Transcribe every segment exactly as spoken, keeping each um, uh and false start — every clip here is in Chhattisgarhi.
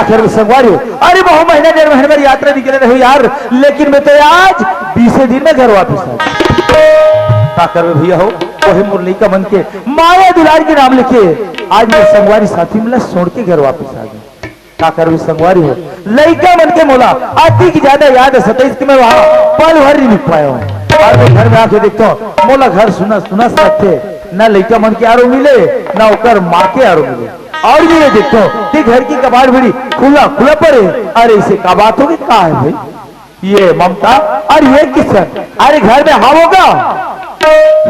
घर में संगवारी हो। अरे, बहु महीना, डेढ़ महीना बर यात्रा निकले रहे यार, लेकिन मैं तो आज बीसे दिन में घर वापस आ गया। का करबे भैया हो, वही मोर लइका मन के माया दुलार के नाम लेके आज मैं संगवारी साथी मन ला छोड़ के घर वापस आ गया। का करबे संगवारी हो, लइका मन के मोला अति की ज्यादा याद सताइस के मैं वहाँ पल भर नहीं रुक पाया हूँ। और मैं घर में आके देखता हूँ, मोला घर सुना सुना सा लगथे, ना लइका मन के आरो मिले, ना ओकर माँ के आरो मिले। और भी मैं देखता हूँ कि घर की कबाड़ भिड़ी खुला खुला पड़े। अरे, इसे का बात होगी, का है भाई? ये ममता और ये किशन, अरे घर में हवो का?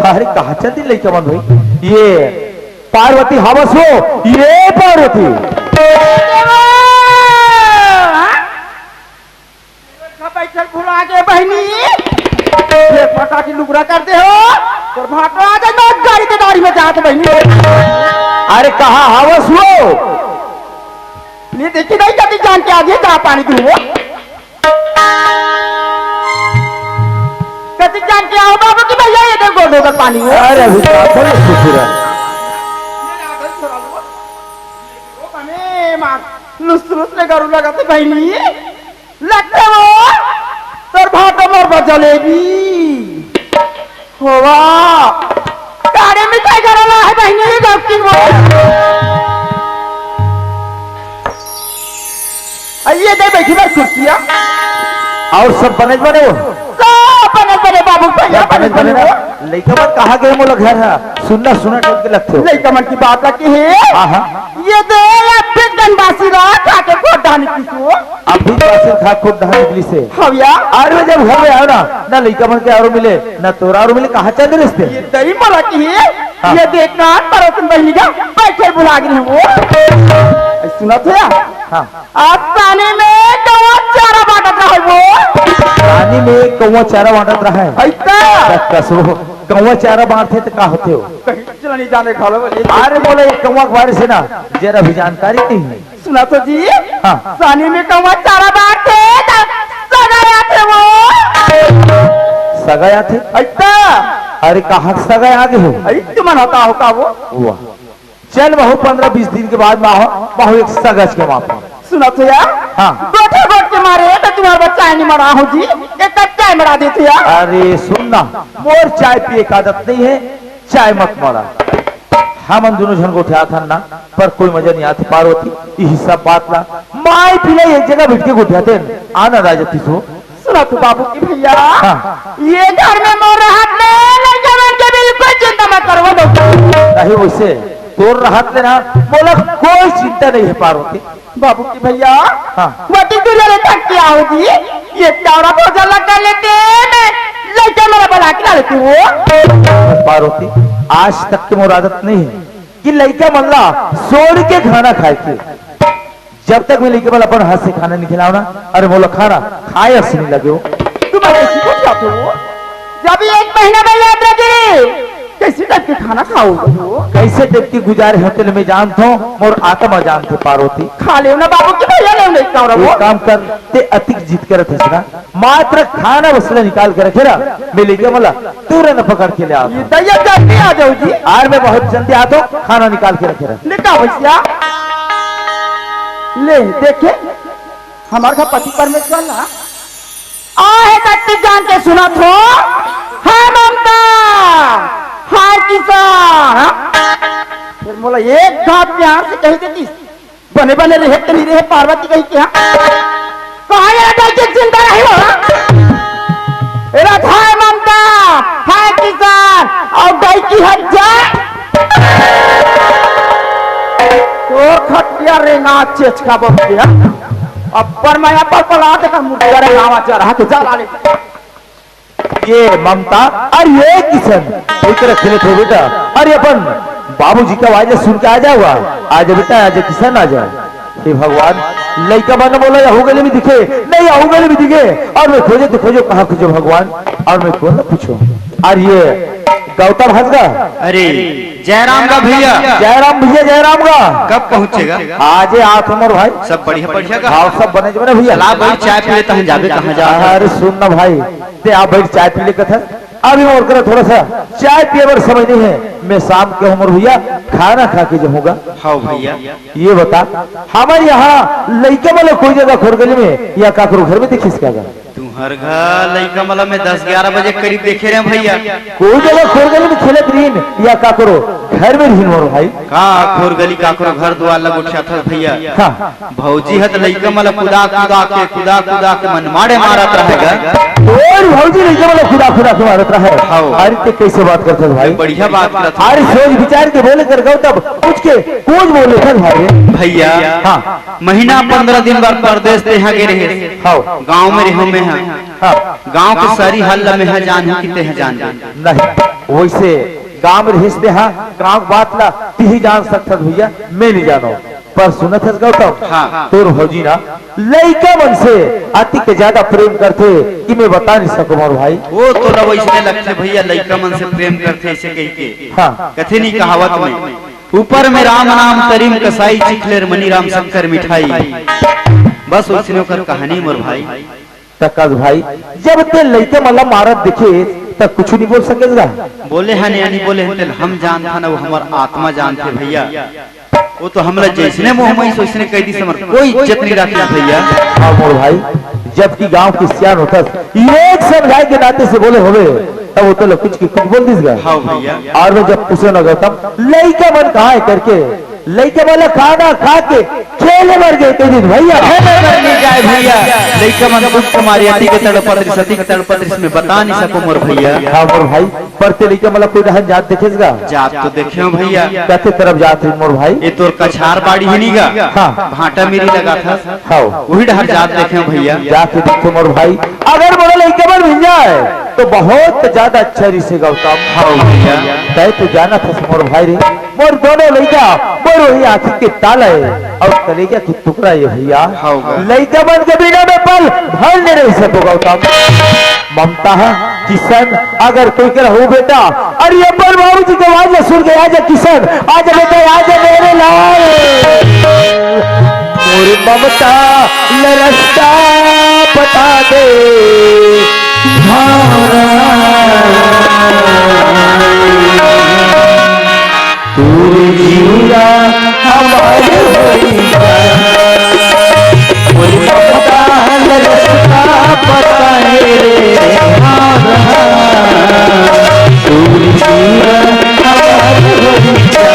अरे कहाँ चल दी लइका मन भाई? ये पार्वती हवस हो, ये पार्वती। बैठल भुला गे बहिनी, ये फटाकी लुगरा कर दे हो, तोर भाटो आ जाए ना गाड़ी के दाढ़ी में जात बहिनी। अरे कहाँ हवस हो? ये देखी नहीं कति जान के आगे जा पानी दूँ। कति जान के आओ बाबू की भैया, ये देखो दो पानी हो। अरे अभी तो बोले ससुरा। अरे माँ, लुस लुस ले गरू लगा थे बहिनी। लगते हो तोर भाटो मोर बर जलेबी। होवा, कारे मिठाई घर वाला है बहिनी, ये गलती हो। आ, ये दे बैठी बार कुर्सिया। और सब बने बने हो? सब बने बने बाबू भैया, बने बने बने बने ना। हो। लइका मन कहाँ गए मोला घर है? सुनना, सुना टाइप के लगते हो। लइका मन की बात लगती है। हाँ, हाँ। ये दे, ये पिटन बासी रहा, खा के कोट डाल निकली तू। अब भी बासी खा कोट डाल निकली से। हाँ भैया। अरे जब घर में आओ ना, ना लइका मन के आरो मिले, ना तोरा आरो मिले, कहाँ चल रहे थे? ये दही मला की है। हाँ। ये देखना, परोसन बहिनी का बैठे भुला गई वो। सुना थे? हाँ। आज पानी में कौवा चारा बांटत रहे वो। पानी में कौवा चारा बांटत रहे। ऐसा। कसो, कौवा चारा बांटथे त का होथे हो? कहीं चला नहीं जाने खा लो बोलिए। अरे बोले, एक कौवा के बारे से ना, जरा भी जानकारी नहीं है। सुना तो जी। हाँ। पानी में कौवा चारा बांटथे त सगा आथे वो। सगा आथे? ऐसा। अरे कहाँ सगा आगे हो? अरे तुम हता हो का वो? वाह। चल, वहू पंद्रह बीस दिन के बाद माहो, वहू एक सगज के मापा। सुना तो यार, हाँ। गोठे गोठ के मारे तो तुम्हारा बच्चा नहीं मरा हो जी, एक कप चाय मरा देते यार। अरे सुन ना, मोर चाय पिए का आदत नहीं है, चाय मत मरा। हमन दोनों झन गोठियात हन ना, पर कोई मजा नहीं आती पार्वती, यही सब बात ला। माई पिला एक जगह बैठ के गोठियाते हन, आनंद आ जाती सो। सुना तो बाबू की भैया, हाँ। ये घर में मोर रहत ले, लड़का मन के बिल्कुल चिंता मत करो, वो लोग। नहीं वैसे, तोर रहत ले ना, मोला कोई चिंता नहीं है पार्वती। बाबू की भैया, हाँ। वती दूल्हे ले थक के आओ जी, ये चावड़ा भोजन लगा लेते, मैं लड़का मेरा बना के ला लेती हूँ। पार्वती, आज तक के मोर आदत नहीं है कि लड़का मन ला छोड़ के खाना खाए के। जब तक मैं लइका मन ला अपन हाथ से खाना नहीं खिलाओ ना, अरे मोला खाना खाए अस नहीं लगे हो। तुम कैसी कुछ खाते हो? जब ये एक महीना में यात्रा करी, कैसी टाइप के खाना खाओ हो? कैसे टाइप की गुजारे होते ले मैं जानता हूँ, मोर आत्मा जानते पार्वती। खा ले ना बाबू की भैया, ले नहीं खाओ एक वो। काम कर, ते अतिक जिद करत हस ना, मात्र खाना बस ला निकाल के रखे रहा, मैं लइका मन ला तुरंत पकड़ के ले आओ। ये दैया जल्दी आ जाओ जी। आर मैं बहुत जल्दी आता हूँ, खाना निकाल के रखे रहा। ले का भैया? ले देखे, हमार का पति परमेश्वर ना आ है, तत्ती जान के सुनत हो। है ममता, है किसान, हाँ? फिर मोला एक घात प्यार से कही देती, बने बने रहे त नहीं रहे, पार्वती कही के, हाँ? कहाँ ये रटाई के चिंता रही हो? ए रथ है ममता, है किसान, और गाय की हट जा। तो खटिया रे ना चेचका बम के, हाँ? अब पर मैं पर पला दे कर मुर्गिया रे नावा चढ़ा के जा लाले। ये ममता और ये किशन, एक तरह खेलत हो बेटा। अरे अपन बाबूजी का आवाज सुन के आ जाओगा। आ जा बेटा, आ जा किशन, आ जा। हे भगवान, लइका मन बोला या हो गले में दिखे, नहीं या हो गले में दिखे। और मैं खोजे तो खोजो, कहाँ खोजो भगवान, और मैं कौन पूछो। और ये गौतम हंस गा। अरे जयराम का भैया। जयराम भैया, जयराम का। कब पहुंचेगा? आज ही आ तुम्हार भाई। सब बढ़िया, बढ़िया का। हाँ, सब बने बने भैया। चला भाई, चाय पी लेता हूँ, जाबे कहाँ जा रहा है? अरे सुन ना भाई, ते आप बैठ चाय पी ले कथा। अभी मोर करा थोड़ा सा चाय पिए बर समय नहीं है, मैं शाम के हूँ मोर भैया, खाना खा के जाऊंगा। हाँ भैया। ये बता, हमारे यहाँ लइका मन ला कोई जगह खोर गली में या काकरो घर में देखिस का गा? तुहर घर लइका मन ला मैं दस ग्यारह बजे करीब देखे रहे भैया। कोई जगह खोर गली में खेलत रहिन या काकरो घर में रहिन मोर भाई? का खोर गली काकरो घर दुआर ला गोठियाथस भैया? हाँ। भौजी ह त लइका मन ला कुदा कुदा के, कुदा कुदा के मन मारे मारत रहेगा। तोर भौजी लइका मन ला कुदा कुदा के मारत रहे। हाँ। अरे ते कैसे बात करथस भाई? बढ़िया बात करत हूँ। अरे सोच विचार के बोले कर गौतम, कुछ के कुछ बोले कर भाई। भैया, हाँ। महीना पंद्रह दिन बर परदेस तेहा गे रहे। हाँ। गाँव में रहो मैं हा। हाँ। गाँव के सारी हाल ला मैं हा जानहूँ कि तेहा जानबे। नहीं, वैसे गाँव में रहिस तेहा, गाँव के बात ला तिही जान सकथस भैया, मैं नहीं जानो। पर सुनत हस गौतम, हाँ। तोर भौजी ना लइका मन से अति के ज्यादा प्रेम करथे कि मैं बता नहीं सकूं मोर भाई। वो तो ला वैसने लगथे भैया, लइका मन से प्रेम करथे ऐसे कह के। हाँ। कथे नहीं कहावत में, "ऊपर में राम नाम तरिम कसाई, चिखले म मनी राम शक्कर मिठाई।" बस वैसने ओकर कहानी मोर भाई। त कस भाई, जब ते लइका मन ला मारत देखे त कुछ नहीं बोल सकेस गा? बोले हन या नहीं बोले हन, तेला हम जानथन, वो हमर आत्मा जानथे भैया। वो तो हमला जैसने मुँह में वैसने कह दिस, हमर कोई इज्जत नहीं राखे भैया। हाँ मोर भाई, जबकि गाँव के सियान होथस, एक समझाए के नाते से बोले होवे, तब वो तो कुछ के कुछ बोल दिस गा। हाँ भैया। और मैं जब पूछे ना गौतम, लइका मन कहाँ है करके, लइका मन ला खाना खा के खेले बर गे कह दिस भैया। खेले बर नहीं जाए भैया, लइका मन दुख के मारे अति के तड़पत रिस, अति के तड़पत रिस, मैं बता नहीं सकूं मोर भैया। हाँ मोर भाई, पर ते लइका मन ला कोई डहन जात देखेस गा? जात तो देखे हो भैया। कते तरफ जात रहिन मोर भाई? ये तोर कछार बाड़ी ही नहीं गा? हाँ। भाटा मेरी लगा था। हाँ। वही डहर जात देखे हो भैया। जाके देखो मोर भाई, अगर मोर लइका मन मिल जाए तो बहुत ज्यादा अच्छा रिसे गौतम। हाँ भैया। तय तो जाना था मोर भाई रे, मोर दोनों लइका मोर वही आँखी के ताला है और कलेजा के टुकड़ा ये भैया। हाँ भैया। लइका मन के बिना मैं पल भर नहीं रह सकूं गौतम। ममता, किशन, अगर कोई कर हो बेटा, अरे अपन बाबूजी के आवाज ला सुन के, "आजा किशन, आजा बेटा, आजा मेरे लाल।" मोर ममता ला रस्ता बता दे, भावना। तोर जिउरा हमार होई जा। मोर ममता ल रस्ता बताए रे हमारा। तोर जिउरा हमार होई जा।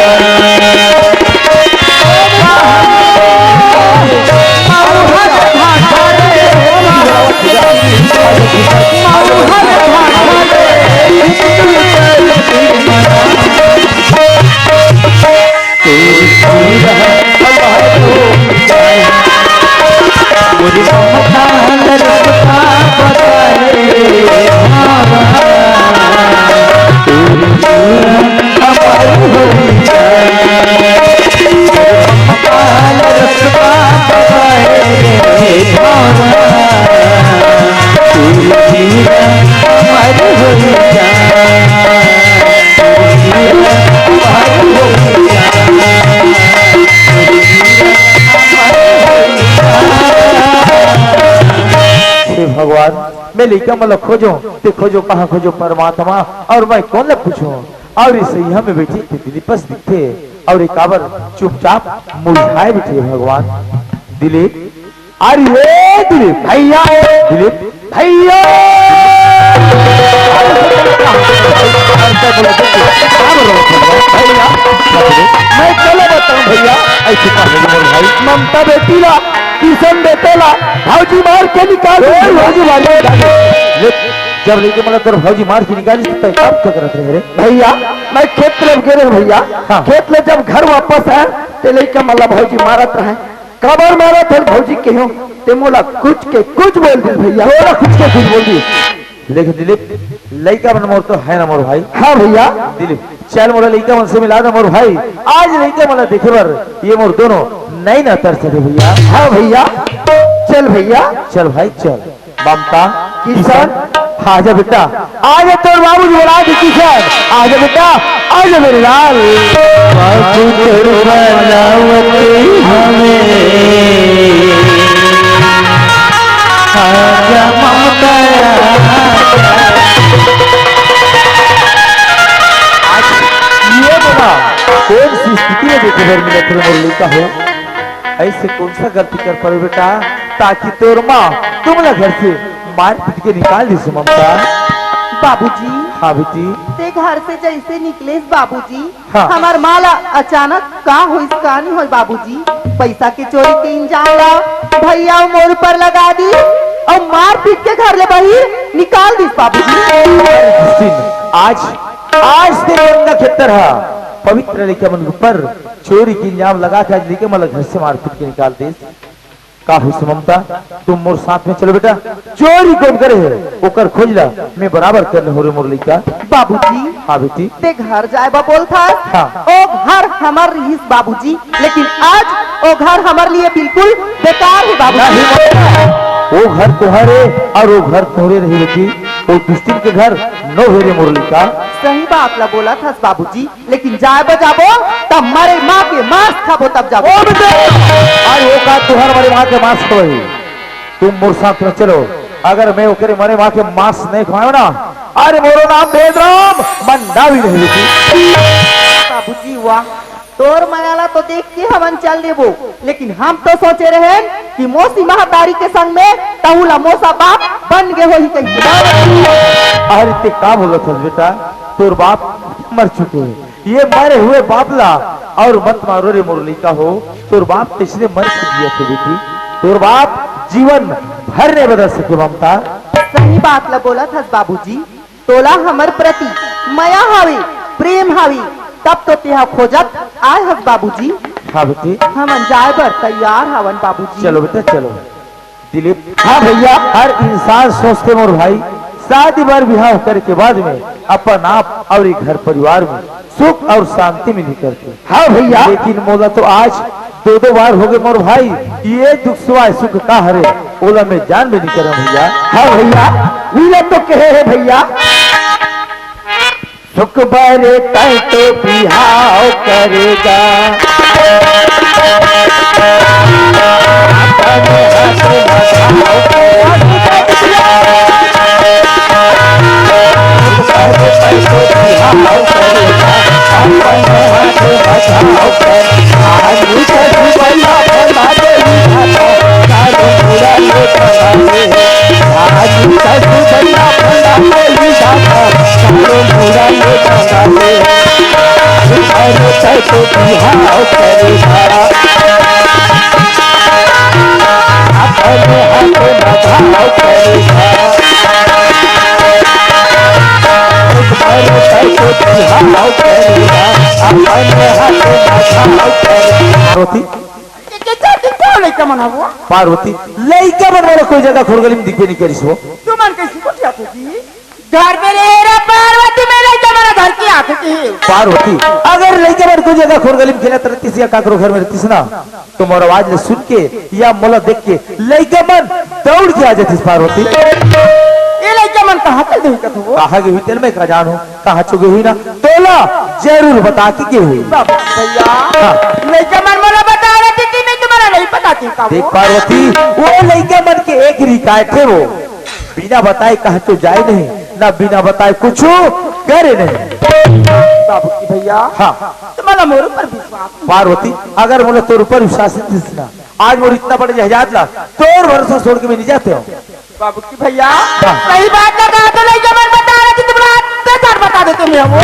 हे भगवान, मैं लइका मन ला खोजों, ते खोजो कहाँ खोजो परमात्मा, और मैं कोन ला पूछों? और इस सैया में बैठी ते दिलीपस दिखथे, और एक काबर चुपचाप मुरझाए बैठे भगवान। दिलीप, अरे दिलीप भैया, दिलीप भैया। भैया, मैं चलो बताऊं भैया, ऐसे कहा मोर भाई। ममता बेटी ला, किशन बेटे ला, भौजी मार के निकाल दे। भौजी मार के निकाल दे। ले, जब लइका मन ला तोर भौजी मार के निकालिस, त कब तक रख रहे रे? भैया, मैं खेत तरफ गे रहे भैया। हाँ। खेत ले जब घर वापस आए, ते लइका मन ला भौजी मारत रहे। काबर मारत हस भौजी कहेंव, ते मोला कुछ के कुछ बोल दिस भैया। तोला कुछ के कुछ बोल दिस। देख दिलीप, लइका मन मोर तो है ना मोर भाई। हाँ भैया। दिलीप, चल मोला लइका मन से मिला दे मोर भाई। आज लइका मन ला देखे बर ये मोर दोनों नैना तरसथे भैया। हाँ भैया, चल भैया। चल भाई चल। ममता, किशन, आजा बेटा, आजा तोर बाबूजी बोला दे किशन, आजा बेटा, आजा मेरे लाल। बाबू तोर बनावत हमें, आजा ममता, आजा। अरे मोर लइका हो, ऐसे कौन सा गलती कर पड़े बेटा, ताकि तोर माँ तुमला घर से मार पीट के निकाल दिस ममता? बाबूजी, हाँ बेटी। ते घर से जैसे निकलेस बाबूजी, हाँ। हमर माँ ला अचानक का होइस का नहीं होय बाबूजी, पैसा के चोरी के इंजाम ला भैया मोर ऊपर लगा दिस अउ मार पीट के घर ले बाहिर निकाल दिस बाबूजी। आज, आज तेरे अंगा खेतर हा पवित्र लइका मन ऊपर चोरी के इंजाम लगा के आज लइका मन ला घर से मार पीट के निकाल दिस। का होइस ममता, तुम मोर साथ में चलो बेटा। चोरी कौन करे हे, ओकर खोज ला मैं बराबर कर ले हो रे मोर लइका। बाबूजी, हाँ बेटी। ते घर जाए बा बोलथस? हाँ। ओ घर हमर रिहिस बाबूजी, लेकिन आज ओ घर हमर लिए बिल्कुल बेकार हे बाबूजी। नहीं ममता, ओ घर तोहरे अउ ओ घर तोहरे रही बेटी, ओ दुस्तिन के घर नो हे रे मोर लइका। सही बात ला बोलथस बाबूजी, लेकिन जाए बर जाबो त मरे माँ के मांस खाबो तब जाबो। ओ बेटे, आज वो का तुहर मरे माँ के मांस खवाही? तुम मोर साथ में चलो, अगर मैं ओकरे मरे माँ के मांस नहीं खवाऊं ना, अरे मोरो नाम भेदराम मंडावी नहीं बेटी। बाबूजी वाह, तोर मया ला तो देख के हमन चल देबो, लेकिन हम तो सोचे रहेन कि मौसी महतारी के संग में तहू ला मोसा बाप बन गे होही कहिके। अरे ते का बोलत हस बेटा, तोर बाप मर चुके हैं, ये मरे हुए बाप ला अउ मत मारो रे मोर लइका हो, तोर बाप तइसने मर के जियत हे बेटी, तोर बाप जीवन भर नहीं बदल सके ममता। सही बात ला बोलत हस बाबूजी, तोला हमर प्रति मया हावे, प्रेम हावे, तब तो तेहा खोजत आए हस बाबूजी। हाँ बेटी। हमन जाए बर तैयार हवन बाबूजी। चलो बेटा चलो। दिलीप। हाँ भैया। हर इंसान सोचथे मोर भाई, शादी बर बिहाव करे के बाद में अपन आप अउ ये घर परिवार में सुख अउ शांति मिलही करथे। हाँ भैया। लेकिन मोला तो आज दो दो बार हो गे मोर भाई, ये दुख सिवाय सुख का हरे, ओला मैं जानबे नहीं करंव भैया। हाँ भैया, इला तो कहे हे भैया। सुख बरे तैं तो बिहाव करे जा। पार्वती, के, के, के, के, का लइका मन हवो? पार्वती, लइका मन मोला कोई जगह खोरगली में दिखबे नहीं करिस हो। तुमन कैसे गोठियाथे जी? घर में रे रे पार्वती, में लइका मन घर के आथे जी। पार्वती, अगर लइका मन कोई जगह खोरगली में खेलत रहतिस या काकरो घर में रहतिस ना, तो मोर आवाज ले सुन के या मोला देख के लइका मन दौड़ के आ जातिस पार्वती। ये लइका मन कहाँ चल देही कथो? कहाँ गे हुई तेला मैं का जानहूँ? कहाँ चुगे हुई ना, तोला जरूर बता के गे हुई। बाबू भैया, हाँ। लइका मन मोला बता रहे थे कि नहीं, तुम्हारा नहीं पता थी का देख वो? पार्वती, वो लइका मन के एक रिकायत है वो, बिना बताए कहाँ तो जाए नहीं, ना बिना बताए कुछ करे नहीं। बाबू की भैया, हाँ। तुम्हारा मोर ऊपर विश्वास नहीं। पार्वती, अगर मोला तोर ऊपर विश्वास नहीं थी ना, आज मोर इतना बड़े जहाजात ला तोर भरोसा छोड़ के मैं नहीं जाते हूँ। बाबू की भैया, हाँ। सही बात ला कहा तो लइका मन बता रहे कि तुम रात में सर बता देते मैं वो।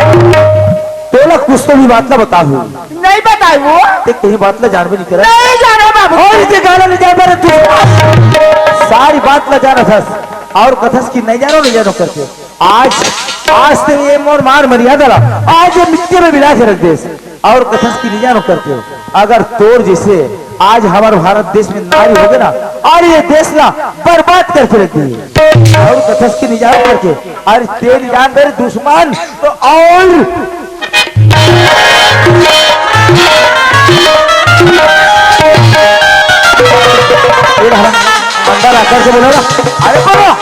तोला कुछ तो भी बात ला बताहूँ। नहीं बताए वो। ते कहीं बात ला जानबे नहीं करे। नहीं जाने बाबू। अउ ये गाना नहीं जानता रे तू। सारी बात ला जानथस अउ कथस कि नहीं जानो, नहीं जानो करके। आज, आज ते ये मोर मान मर्यादा ला, आज ये मिट्टी में मिला के रख देस। अउ कथस कि नहीं जानो करके हो, अगर तोर जैसे आज हमर भारत देश में नारी होगे ना, अउ ये देश ला बर्बाद करके रख दिही। अउ कथस कि नहीं जानो करके, अउ तेल जान दे दुश्मन तो अउ ये हम अंदर आकर के बोला ना, अरे बोलो।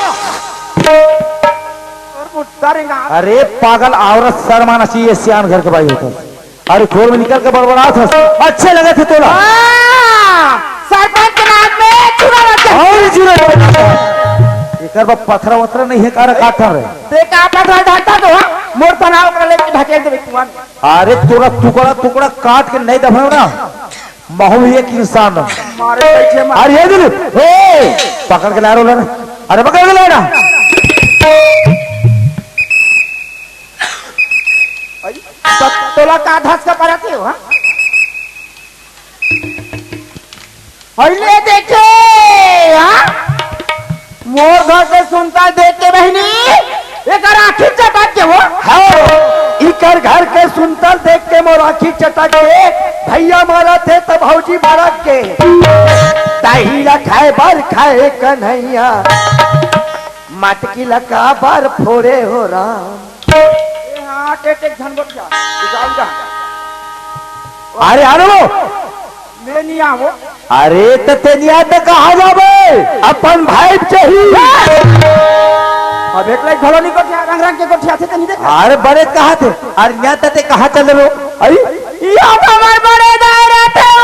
अरे पागल औरत, शर्माना चाहिए, सियान घर के बाई होथस। अरे खोर में निकल के बड़बड़ाथस, अच्छे लगथे तोला। हाँ, सरपंच के नाक में छुरा लग गया। अउ छुरा लग गया। एकर बा पथरा वथरा नहीं है, कार काटन रे। ते का पथरा डालता तो, हाँ? मोर तनाव कर लेके ढकेल देबे कुआं में। अरे तोरा टुकड़ा टुकड़ा काट के नहीं दबाओ ना, महू भी एक इंसान हूँ। मारे बैठे मार। अरे ये दिल, ए, पकड़ के ला रहा ना। अरे पकड़ के ला ना। अरे, तो, तोला का धस का परत हे, हाँ? अरे देखे, हाँ? मोर घर के सुनता देख के बहिनी, एकर आँखी चटक के हो। हाँ, इकर घर के सुनता देख के मोर आँखी चटक के, भैया मारत हे त भौजी मारत के। दही ला खाए बर खाए कन्हैया, मटकी ला का बर फोड़े हो राम। ए हाँ, टेक टेक झन बोल जा, तू जाओ जा। अरे, अरे वो। मैं नहीं आवो। अरे, त तेनिया त कहाँ जाबे? अपन भाई चाहिए। अब एक लाइक घलो नहीं कोठिया, रंग रंग के कोठिया थे, तनी देख। अरे, बड़े कहाँ थे? अरे, यहाँ त ते कहाँ चल रहे हो? अरे, ये तो हमारे बड़े दाई रहते हो।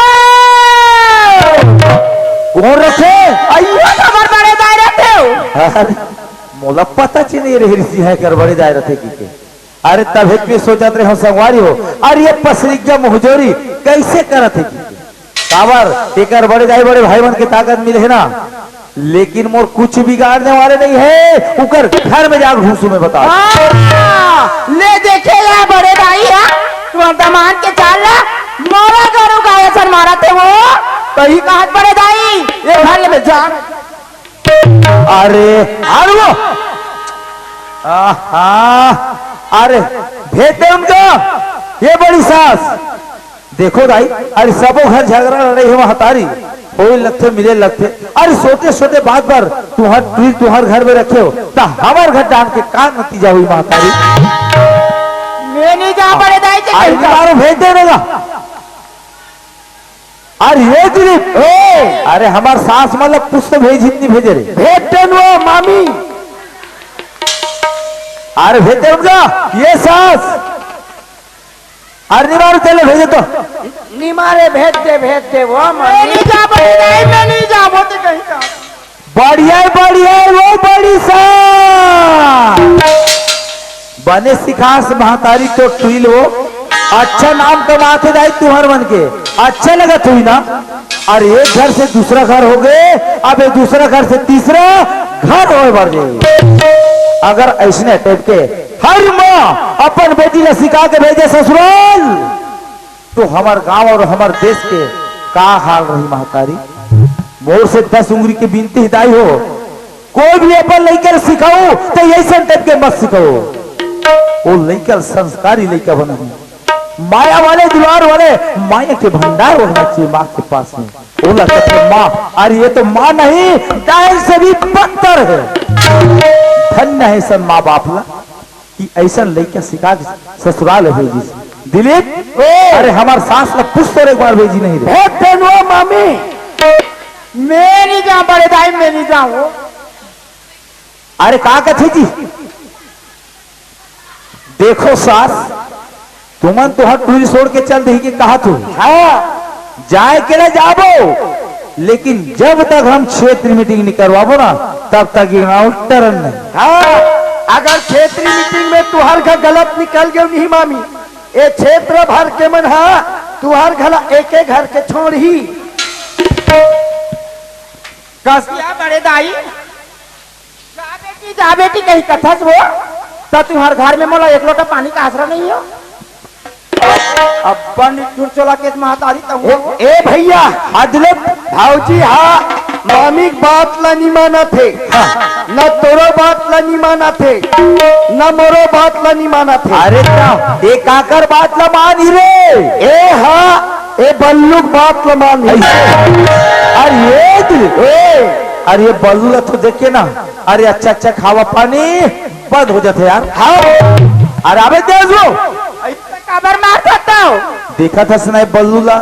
कौन रखे? अरे, ये तो हमारे बड़े दाई रहते हो। अरे, मोला पता ची नहीं रहे ऋषि है कर बड़े दाई रहते की के। अरे तभे तो सोचत रहे हो संगवारी हो, अरे ये पसरिज्जा मुहजोरी कैसे करत हे? काबर एकर बड़े दाई बड़े भाई मन के ताकत मिले हे ना, लेकिन मोर कुछ बिगाड़ने वाले नहीं है। उकर घर में जाके घुसू मैं बता। हाँ, ले देखे या बड़े दाई हा, तू दमान के चाल ला, मोरा गरु गाय असन मारत हे वो, तो ही कहत बड़े दाई, ये घर में जान। अरे, अरे वो। आहा, अरे, भेज दे उनका। ये बड़ी सास। देखो दाई, अरे सबो घर झगड़ा लड़ाई हे महतारी। होए लगथे, मिले लगथे। अरे छोटे छोटे बात पर तुहर टुरी तुहर घर में रखे हो, त हमार घर डांट के का नतीजा हुई महतारी? मैं नहीं जा पड़े दाई के अरे कहीं का। निकालो, भेज दे ना। अरे ये दिलीप, ए! अरे हमार सास मतलब पुष्प भेज, इतनी भेजे रे। भेज देन वो मामी। अरे भेज दे उनका, ये सास। अरे निमारू चले भेजे तो। निमारे भेज दे, भेज दे वो मामी। मैं नहीं जा पड़े दाई, मैं नहीं जा, वो तो कहीं का। बढ़िया, बढ़िया, वो बड़ी सा। बने सिखास महतारी तो टुरी वो। अच्छा नाम कमाथे दाई तुहर मन के। अच्छा लगत हुई ना? अरे एक घर से दूसरा घर हो गए, अब ये दूसरा घर से तीसरा घर होए बर गए। अगर ऐसने टाइप के हर माँ अपन बेटी ला सिखा के भेजे ससुराल, तो हमर गांव और हमर देश के का हाल रही महतारी? मोर से दस उंगली के बिनती हे दाई हो, कोई भी अपन लइका ल सिखाओ तो अइसन टाइप के मत सिखाओ। वो लइका ल संस्कारी लइका बनाओ, माया वाले, दुलार वाले, माया के भंडार होना चाहिए माँ के पास में। ओला कहते माँ, अरे ये तो माँ नहीं, डायन से भी बदतर है। धन्य है सन माँ बाप ला। कि अइसन लइका सिखा के ससुराल भेजिस। दिलीप, ओ! अरे हमर सास ला पुष्प तोर एक बार भेजी नहीं रे। हे तेनुआ मामी, मैं नहीं जाऊं बड़े दाई, मैं नहीं जाऊं। अरे का कथे जी? देखो सास, तुमन तो हर टूरी छोड़ के चल देही के कहा तू। हाँ। जाए के ना जाबो, लेकिन जब तक हम क्षेत्र मीटिंग नहीं करवाबो ना, तब तक ये गाँव टरन नहीं। हाँ, अगर क्षेत्र मीटिंग में तुहर घर गलत निकल गयो नहीं मामी, ये क्षेत्र भर के मन हा तुहर घला एक एक घर के छोड़ही। कस या बड़े दाई, जा बेटी, जा बेटी, कहीं कथस वो, त तुम्हर घर में मोला एक लोटा पानी का आसरा नहीं हो। अब्बा निठुर चोला के महतारी तहु ए, हो। ए भैया, अदले भौजी हा मामी के बात ला नी मानत हे, हाँ। न तोरो बात ला नी मानत हे, न मोरो बात ला नी मानत हे। अरे त, ए काकर बात ला मानही रे? ए हा, ए बल्लू के बात ला मानही। अरे ये दिल, ए, अरे ये बल्लू ला तो देख के ना, अरे अच्छा अच्छा खावा पानी बंद हो जाथे यार। हाँ। अरे अबे तेज हो। ऐसे काबर मार सकता हो? देखा था सुनाई बल्लू ला,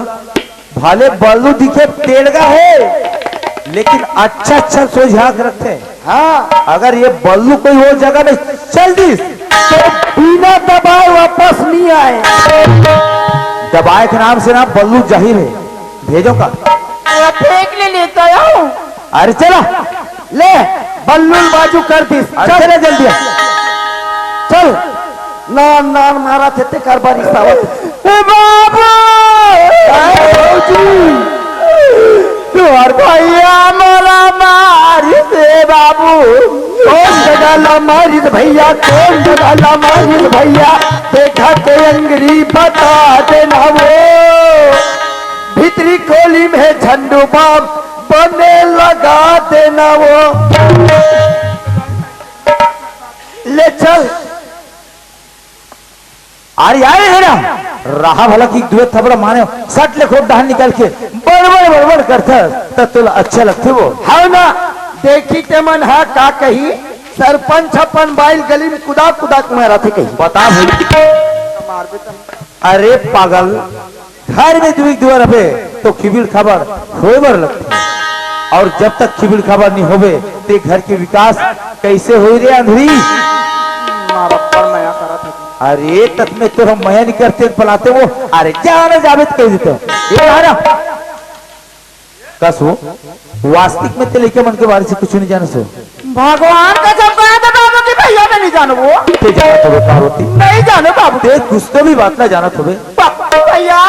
भले बल्लू दिखे टेड़गा है, लेकिन अच्छा अच्छा सोझाक रखथे। हाँ। अगर ये बल्लू कोई और जगह में चल दिस, तो बिना दबाए वापस नहीं आए। दबाए के नाम से ना बल्लू जाहिर है, भेजो का? अरे फेंक ले लेता हूँ। अरे चला। ले, बल्लू बाजू कर दिस। अरे चल। चला जल्दी आ। चल। नान नान मारत हे, तेकर बर रिसावत हे। ए बाबू! ए भौजी! तोर भैया मोला मारिस हे बाबू। कोन जगह ला मारिस भैया, कोन जगह ला मारिस भैया, देखा ते अंगरी बता देना वो। भीतरी खोली में झंडू बाम बने लगा देना वो। ले चल। अरे यार, हे ना, रहा भला कि दुए थपड़ा मारे, सट ले खूब डहन निकल के बड़बड़ बड़बड़ करथस, त तोला अच्छा लगथे वो? हव ना, देखी ते मन हा का कही, सरपंच अपन बाइल गली में कुदा कुदा के मारथे कही। बता भाई। अरे पागल, घर में दुई दुआर रहे तो खिबिड़ खाबड़ होए बर लगथे, और जब तक खिबिड़ खाबड़ नहीं होवे ते घर के विकास कैसे होई रे अंधरी? मारा पर मया करत हे। अरे तत में तोर मया नहीं करते पलाते वो। अरे जाना जावे तो कह देते हो। ये रहा ना। कस वो वास्तविक में ते लइका मन के बारे से कुछ नहीं जाने सो। भगवान का जब कहा था बाबू जी, भैया मैं नहीं जानू वो। ते जानत होबे पार्वती। नहीं जानू बाबू। ते कुछ तो भी बात ना जानत होबे। बाबू भैया,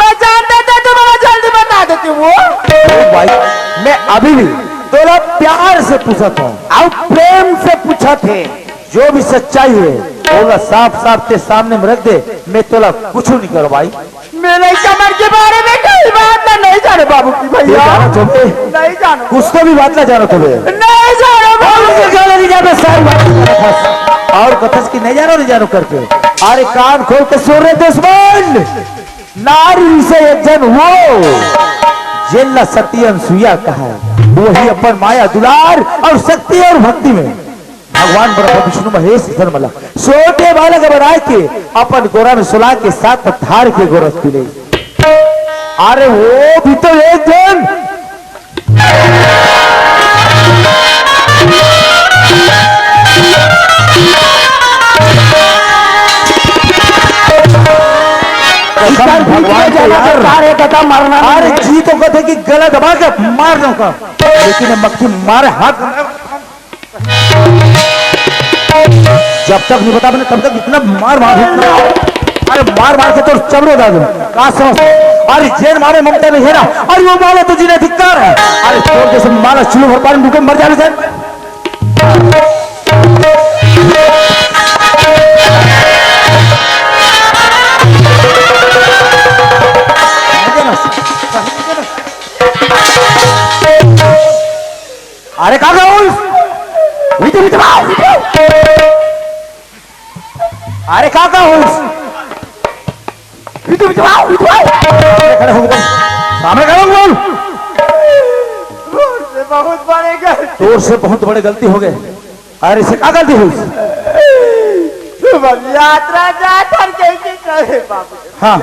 मैं जानता था तुम्हारा जल्दी बता देती वो। ओ भाई, मैं अभी भी तोला प्यार से पूछत हूँ। अउ प्रेम से पूछत हे। जो भी सच्चाई हे, ओला साफ साफ ते सामने में रख दे, मैं तोला कुछ नहीं करो भाई। मैं लइका मन के बारे में कहीं बात ना नहीं जानू बाबू जी ते भैया। जानत होबे? नहीं जानू। कुछ तो भी बात ना जानत होबे। नहीं जानू बाबू। और उनके घर नहीं जाबे, सारी बात नहीं जानत हस। और कथस कि नहीं जानो, नहीं जानो करके। अरे कान खोल के सुन रे दुश्मन, नारी से एक जन वो, जेला सती अनसुईया कहा, वही अपन माया दुलार और शक्ति और भक्ति में भगवान ब्रह्मा विष्णु महेश धर्म ला छोटे बालक बनाए के अपन गोरा में सुला के साथ धार के गोरस पीले। अरे वो भी तो एक दिन कसम भगवान के यार। अरे बता मारना अरे नहीं। जी तो कहते कि गला दबा के मार दो का, लेकिन ये मक्खी मारे हाथ जब तक नहीं बता मैंने तब तक इतना मार मार, इतना मार। अरे मार मार के तो चमड़े उड़ा दूं। का समझ? अरे जेन मारे ममता नहीं है ना, अरे वो माला तो जीना धिक्कार है। अरे तोर जैसे माला चुल्लू भर पानी डूबे मर जावे सर। अरे काका उस, विधु विधु आओ, विधु। अरे काका उस, विधु विधु आओ, विधु आओ। सामने खड़े हो गए। सामने खड़े हो गए। तोर से बहुत बड़े गलती। तोर से बहुत बड़े गलती हो गए। अरे इसे का गलती हुई? तुम अब यात्रा जाथन कहिके कहे बाबू। हाँ।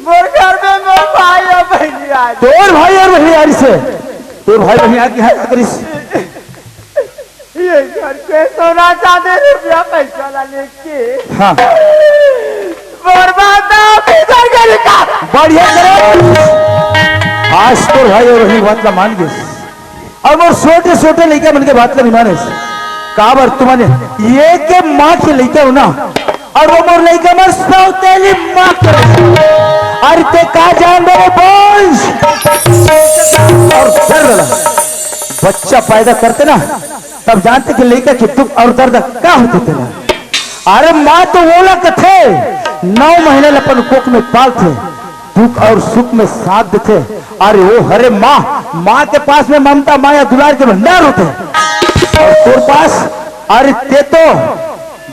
मोर घर में मोर भाई और बहनी आ गए। तोर भाई और बहनी आ रही से। तोर भाई बहनी आ गई है, अगर इस ये घर के सोना चांदी रुपया पैसा ला लेके हाँ। बर्बाद ना हो, किधर गए का? बढ़िया करे। आज तोर भाई और बहनी बात ला मान गए। अउ मोर छोटे छोटे लइका मन के बात ल नहीं माने। काबर तुमन ये के माँ के लइका हो ना, अउ वो मोर लइका मोर सौतेली माँ के। अरे ते का जान दे रे बंस। अउ दर्द ला बच्चा पैदा करते ना, तब जानते कि लइका के दुख अउ दर्द का होते तेला। अरे माँ तो ओला कथे, नौ महीना ले अपन कोख में पालथे, दुख अउ सुख में साथ देथे। अरे ओ हरे माँ, माँ के पास में ममता, माया, दुलार के भंडार होथे। अउ तोर पास, अरे ते तो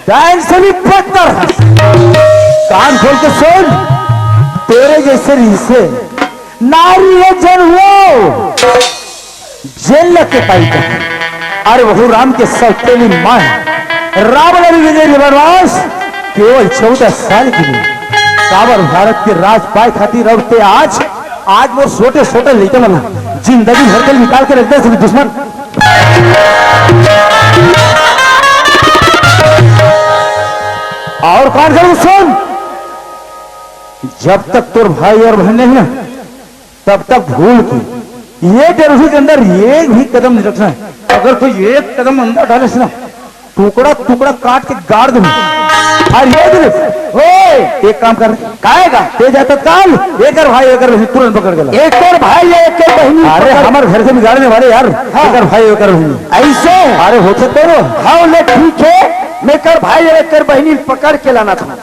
डायन से भी बदतर हस। कान खोल के सुन, तेरे जैसे रिहिसे नारी हे जन वो। जेल लग के पाई कहे। अरे वहू राम के सौतेली माँ हे। रावण अभी विजय वनवास केवल चौदह साल की नहीं। काबर भारत के राज पाए खातिर अउ ते आज, आज मोर छोटे छोटे लइका मन ला जिंदगी भर के निकाल के रख दे दुश्मन। अउ कान खोल सुन, जब तक तोर भाई अउ बहन नहीं ना, तब तक भूल के ये डरही के अंदर एक भी कदम नहीं रखना हे। अगर तू एक कदम अंदर डाले ना, टुकड़ा टुकड़ा काट के गाड़ दूं। अरे ये दे। ओए, एक काम कर। काहे का? ते जाता काल, एकर भाई एकर बहिनी तुरंत पकड़ के ला। एकर भाई या एकर बहिनी अरे पकड़। हमर घर से बिगाड़ने वाले यार। हाँ। एकर भाई एकर बहिनी। ऐसे? अरे हो सकता है वो। हाँ, ले ठीक है, मैं एकर भाई या एकर बहिनी पकड़ के लाना था।